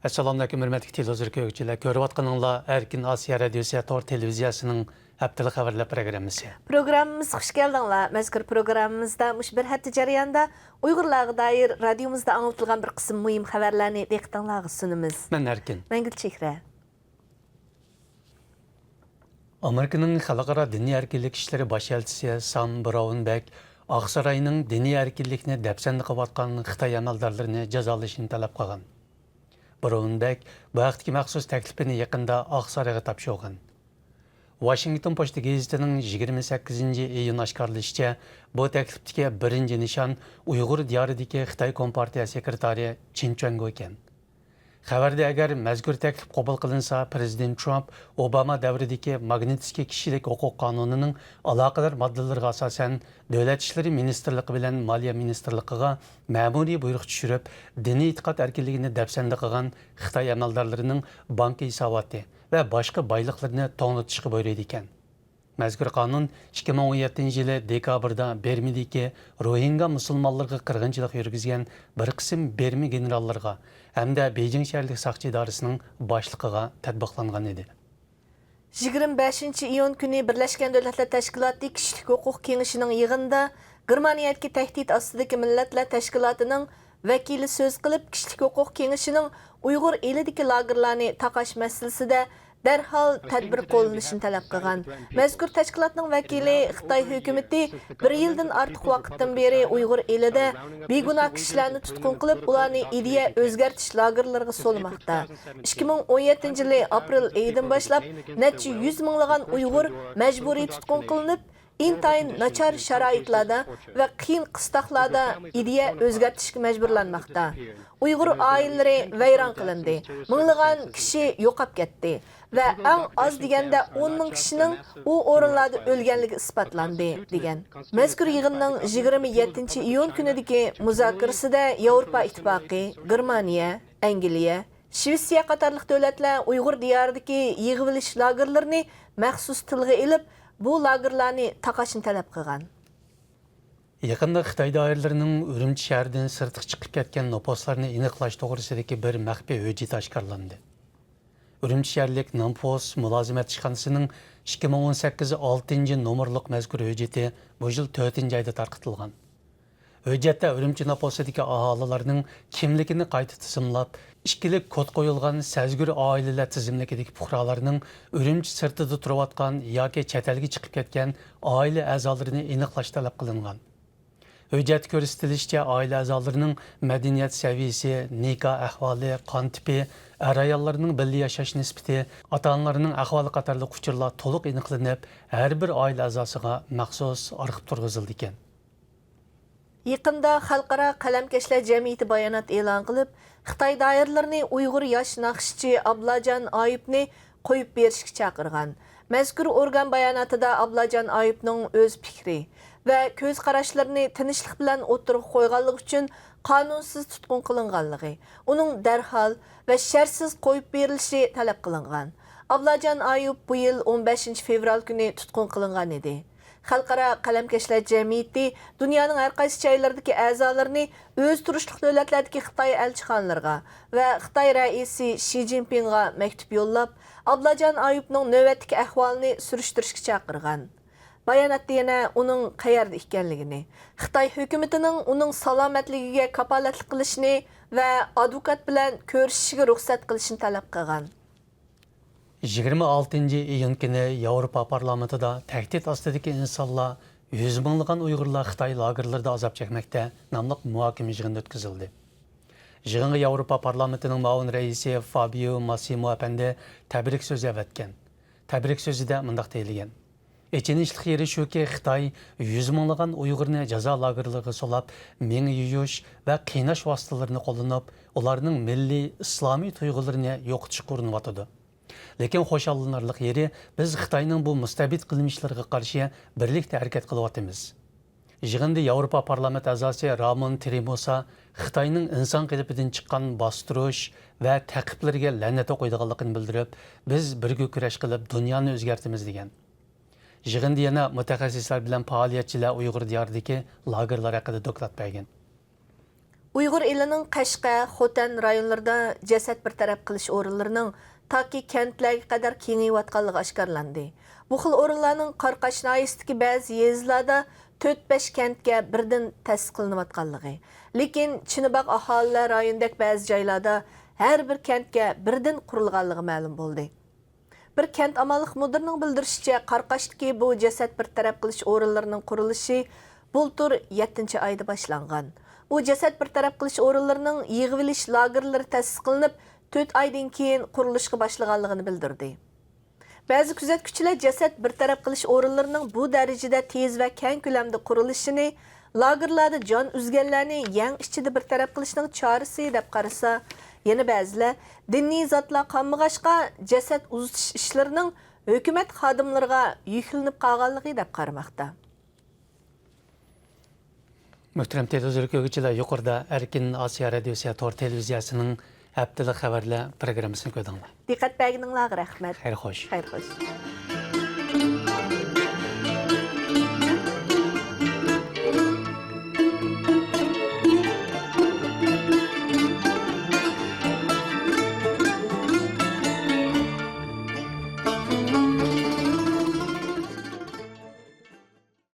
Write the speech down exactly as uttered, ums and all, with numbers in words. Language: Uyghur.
ئەسسالامۇئەلەيكۇم، ھۆرمەتلىك تېلېۋىزور كۆرگۈچىلەر. كۆرۈۋاتقىنىڭلار ئەركىن ئاسىيا رادىيوسى تور تېلېۋىزىيەسىنىڭ ھەپتىلىك خەۋەرلەر پروگراممىسى. پروگراممىمىزغا خۇش كەلدىڭلار. مەزكۇر پروگراممىمىزدا مۇشۇ بىر ھەپتە جەريانىدا ئۇيغۇرلارغا دائىر رادىيومىزدا ئاڭلىتىلغان بىر قىسىم مۇھىم خەۋەرلەرنى دىققىتىڭلارغا سۇنىمىز. مەن ئەركىن. مەن گۈلچېھرە. ئامېرىكىنىڭ خەلقئارا دىنىي ئەركىنلىك ئىشلىرى باش ئەلچىسى سام براۋنبەك ئاقساراينىڭ دىنىي ئەركىنلىكنى دەپسەندە قىلىۋاتقان خىتاي ئەمەلدارلىرىنى جازالىشىنى تەلەپ قىلغان. براۋنبەك بۇ ھەقتىكى مەخسۇس تەكلىپىنى يېقىندا ئاقسارايغا تاپشۇرغان. ۋاشىنگتون پوچتا گېزىتىنىڭ يىگىرمە سەككىزىنچى ئىيۇن ئاشكارىلىشىچە، بۇ تەكلىپتىكى بىرىنچى نىشان ئۇيغۇر دىيارىدىكى خىتاي كومپارتىيە سېكرېتارى چېن چۈەنگو ئىكەن. خەۋەردە، ئەگەر مەزكۇر تەكلىپ قوبۇل قىلىنسا، پىرېزىدېنت ترامپ ئوباما دەۋرىدىكى ماگنىتسكىي كىشىلىك ھوقۇق قانۇنىنىڭ ئالاقىدار ماددىلىرىغا ئاساسەن، دۆلەت ئىشلىرى مىنىستىرلىقى بىلەن مالىيە مىنىستىرلىقىغا مەمۇرىي بۇيرۇق چۈشۈرۈپ، دىنىي ئېتىقاد ئەركىنلىكىنى دەپسەندە قىلغان خىتاي ئەمەلدارلىرىنىڭ بانكا ھېساباتى ۋە باشقا بايلىقلىرىنى توڭلىتىشقا بۇيرۇيدىكەن. مەزكۇر قانۇن ئىككى مىڭ ئون يەتتىنچى يىلى دېكابىردا بىرمىدىكى روھىنگا مۇسۇلمانلىرىغا قىرغىنچىلىق يۈرگۈزگەن بىر قىسىم بىرما گېنېراللىرىغا ھەمدە بېيجىڭ شەھەرلىك ساقچى ئىدارىسىنىڭ باشلىقىغا تەتبىقلانغان ئىدى. يىگىرمە بەشىنچى ئىيۇن كۈنى بىرلەشكەن دۆلەتلەر تەشكىلاتى كىشىلىك ھوقۇق كېڭىشىنىڭ يىغىنىدا گېرمانىيەدىكى تەھدىت ئاستىدىكى مىللەتلەر تەشكىلاتىنىڭ ۋەكىلى سۆز قىلىپ، كىشىلىك ھوقۇق كېڭىشىنىڭ ئۇيغۇر ئېلىدىكى لاگېرلارنى تاقاش مەسىلىسىدە دەرھال تەدبىر قوللىنىشنى تەلەپ قىلغان. مەزكۇر تەشكىلاتنىڭ ۋەكىلى خىتاي ھۆكۈمىتى بىر يىلدىن ئارتۇق ۋاقىتتىن بېرى ئۇيغۇر ئېلىدە بىگۇناھ كىشىلەرنى تۇتقۇن قىلىپ، ئۇلارنى ئىدىيە ئۆزگەرتىش لاگېرلىرىغا سولىماقتا. ئىككى مىڭ ئون يەتتىنچى يىلى ئاپرېل ئېيىدىن باشلاپ نەچچە يۈز مىڭلىغان ئۇيغۇر مەجبۇرىي تۇتقۇن قىلىنىپ، ئىنتايىن ناچار شارائىتلاردا ۋە قىيىن قىستاقلاردا ئىدىيە ئۆزگەرتىشكە مەجبۇرلانماقتا. ئۇيغۇر ئائىلىلىرى ۋەيران قىلىندى، مىڭلىغان كىشى يوقاپ كەتتى ۋە ئەڭ ئاز دېگەندە ئون مىڭ كىشىنىڭ ئۇ ئورۇنلاردا ئۆلگەنلىكى ئىسپاتلاندى، دېگەن. مەزكۇر يىغىننىڭ يىگىرمە يەتتىنچى ئىيۇن كۈنىدىكى مۇزاكىرىسىدە ياۋروپا ئىتتىپاقى، گېرمانىيە، ئەنگلىيە، شىۋېتسىيە قاتارلىق دۆلەتلەر ئۇيغۇر دىيارىدىكى يىغىۋېلىش لاگېرلىرىنى مەخسۇس تىلغا ئېلىپ، بۇ لاگېرلارنى تاقاشنى تەلەپ قىلغان. يېقىندا خىتاي دائىرىلىرىنىڭ ئۈرۈمچى شەھىرىدىن سىرتقا چىقىپ كەتكەن نوپۇسلارنى ئېنىقلاش توغرىسىدىكى بىر مەخپىي ھۆججىتى ئاشكارىلاندى. ئۈرۈمچى شەھەرلىك نوپۇس مۇلازىمەت ئىشخانىسىنىڭ ئىككى مىڭ ئون سەككىز ئالتىنچى نومۇرلۇق مەزكۇر ھۆججىتى بۇ يىل تۆتىنچى ئايدا تارقىتىلغان. ھۆججەتتە ئۈرۈمچى نوپۇسىدىكى ئاھالىلەرنىڭ كىملىكىنى قايتا تىزىملاپ، ئىككىلىك كود قويۇلغان سەزگۈر ئائىلىلەر تىزىملىكىدىكى پۇقرالارنىڭ ئۈرۈمچى سىرتىدا تۇرۇۋاتقان ياكى چەت ئەلگە چىقىپ كەتكەن ئائىلە ئەزالىرىنى ئېنىقلاش تەلەپ قىلىنغان. ھۆججەتتە كۆرسىتىلىشىچە، ئائىلە ئەزالىرىنىڭ مەدەنىيەت سەۋىيىسى، نىكاھ ئەھۋالى، قان تىپى، ئەر-ئاياللارنىڭ بىللە ياشاش نىسبىتى، ئاتا-ئانىلارنىڭ ئەھۋالى قاتارلىق ئۇچۇرلار تولۇق ئېنىقلىنىپ، ھەر بىر ئائىلە ئەزاسىغا مەخسۇس ئارخىپ تۇرغۇزۇلىدىكەن. يېقىندا خەلقئارا قەلەمكەشلەر جەمئىيىتى بايانات ئېلان قىلىپ، خىتاي دائىرىلىرىنى ئۇيغۇر ياش ناخشىچى ئابلاجان ئايۇپنى قويۇپ بېرىشكە چاقىرغان. مەزكۇر ئورگان باياناتىدا ئابلاجان ئايۇپنىڭ ئۆز پىكرى ۋە كۆز قاراشلىرىنى تىنچلىق بىلەن ئوتتۇرىغا قويغانلىقى ئۈچۈن قانۇنسىز تۇتقۇن قىلىنغانلىقى، ئۇنىڭ دەرھال ۋە شەرتسىز قويۇپ بېرىلىشى تەلەپ قىلىنغان. ئابلاجان ئايۇپ بۇ يىل ئون بەشىنچى فېۋرال كۈنى تۇتقۇن قىلىنغان ئىدى. خەلقئارا قەلەمكەشلەر جەمئىيىتى دۇنيانىڭ ھەر قايسى جايلىرىدىكى ئەزالىرىنى ئۆزى تۇرۇشلۇق دۆلەتلەردىكى خىتاي ئەلچىخانىلىرىغا ۋە خىتاي رەئىسى شى جىنپىڭغا مەكتۇپ يوللاپ، ئابلاجان ئايۇپنىڭ نۆۋەتتىكى ئەھۋالىنى سۈرۈشتۈرۈشكە چاقىرغان. باياناتتا يەنە ئۇنىڭ قەيەردە ئىكەنلىكىنى، خىتاي ھۆكۈمىتىنىڭ ئۇنىڭ سالامەتلىكىگە كاپالەتلىك قىلىشىنى ۋە ئادۋوكات بىلەن كۆرۈشۈشىگە رۇخسەت قىلىشىنى تەلەپ قىلغان. يىگىرمە ئالتىنچى ئىيۇن كۈنى ياۋروپا پارلامېنتىدا تەھدىت ئاستىدىكى ئىنسانلار، يۈز مىڭلىغان ئۇيغۇرلار خىتاي لاگېرلىرىدا ئازاب چەكمەكتە ناملىق مۇھاكىمە يىغىنى ئۆتكۈزۈلدى. يىغىنغا ياۋروپا پارلامېنتىنىڭ مۇئاۋىن رەئىسى فابىيو ماسسىمو ئەپەندى تەبرىك سۆزى ئەۋەتكەن. تەبرىك سۆزىدە مۇنداق دېيىلگەن: ئېچىنىشلىق يېرى شۇكى، خىتاي يۈز مىڭلىغان ئۇيغۇرنى جازا لاگېرلىرىغا سولاپ، مېڭە يۇيۇش ۋە قىيناش ۋاسىتىلىرىنى قوللىنىپ، ئۇلارنىڭ مىللىي، ئىسلامىي تۇيغۇلىرىنى يوقىتىشقا ئۇرۇنۇۋاتىدۇ. لېكىن خۇشاللىنارلىق يېرى، بىز خىتاينىڭ بۇ مۇستەبىت قىلمىشلىرىغا قارشى بىرلىكتە ھەرىكەت قىلىۋاتىمىز. يىغىندا ياۋروپا پارلامېنت ئەزاسى رامون ترېموسا خىتاينىڭ ئىنسان قېلىپىدىن چىققان باستۇرۇش ۋە تەقىبلىرىگە لەنەت ئوقۇيدىغانلىقىنى بىلدۈرۈپ، بىز بىرگە كۈرەش قىلىپ، دۇنيانى ئۆزگەرتىمىز، دېگەن. يىغىندا يەنە مۇتەخەسسىسلەر بىلەن پائالىيەتچىلەر ئۇيغۇر دىيارىدىكى لاگېرلار ھەققىدە دوكلات بەرگەن. ئۇيغۇر ئېلىنىڭ قەشقەر، خوتەن رايونلىرىدا جەسەت بىر تەرەپ قىلىش ئورۇنلىرىنىڭ تاكى كەنتلەرگە قەدەر كېڭىيىۋاتقانلىقى ئاشكارىلاندى. بۇ خىل ئورۇنلارنىڭ قاراقاش ناھىيەسىدىكى بەزى يېزىلاردا تۆت-بەش كەنتكە بىردىن تەسىس قىلىنىۋاتقانلىقى، لېكىن چىنىباغ ئاھالىلەر رايونىدەك بەزى جايلاردا ھەر بىر كەنتكە بىردىن قۇرۇلغانلىقى مەلۇم بولدى. بىر كەنت ئامانلىق مۇدىرىنىڭ بىلدۈرۈشىچە، قاراقاشتىكى بۇ جەسەت بىر تەرەپ قىلىش ئورۇنلىرىنىڭ قۇرۇلۇشى بۇلتۇر يەتتىنچى ئايدا باشلانغان. بۇ جەسەت بىر تەرەپ قىلىش ئورۇنلىرىنىڭ يىغىۋېلىش لاگېرلىرى تەسىس قىلىنىپ، تۆت ئايدىن كېيىن قۇرۇلۇشقا باشلىغانلىقىنى بىلدۈردى. بەزى كۆزەتكۈچىلەر جەسەت بىر تەرەپ قىلىش ئورۇنلىرىنىڭ بۇ دەرىجىدە تېز ۋە كەڭ كۆلەمدە قۇرۇلۇشىنى لاگېرلاردا جان ئۈزگەنلەرنى يەڭ ئىچىدە بىر تەرەپ قىلىشنىڭ چارىسى دەپ قارىسا، يەنە بەزىلەر دىنىي زاتلار قالمىغاچقا، جەسەت ئۇزىتىش ئىشلىرىنىڭ ھۆكۈمەت خادىملىرىغا يۈكلىنىپ قالغانلىقى دەپ قارىماقتا. مۆھتەرەم تېلېۋىزور كۆرگۈچىلەر، يۇقىرىدا ئەركىن ئاسىيا رادىيوسى تور تېلېۋىزىيەسىنىڭ ھەپتىلىك خەۋەرلەر پروگراممىسىنى كۆردۈڭلار. دىققەت بەرگىنىڭلارغا رەھمەت. خەير خوش. خەير خوش.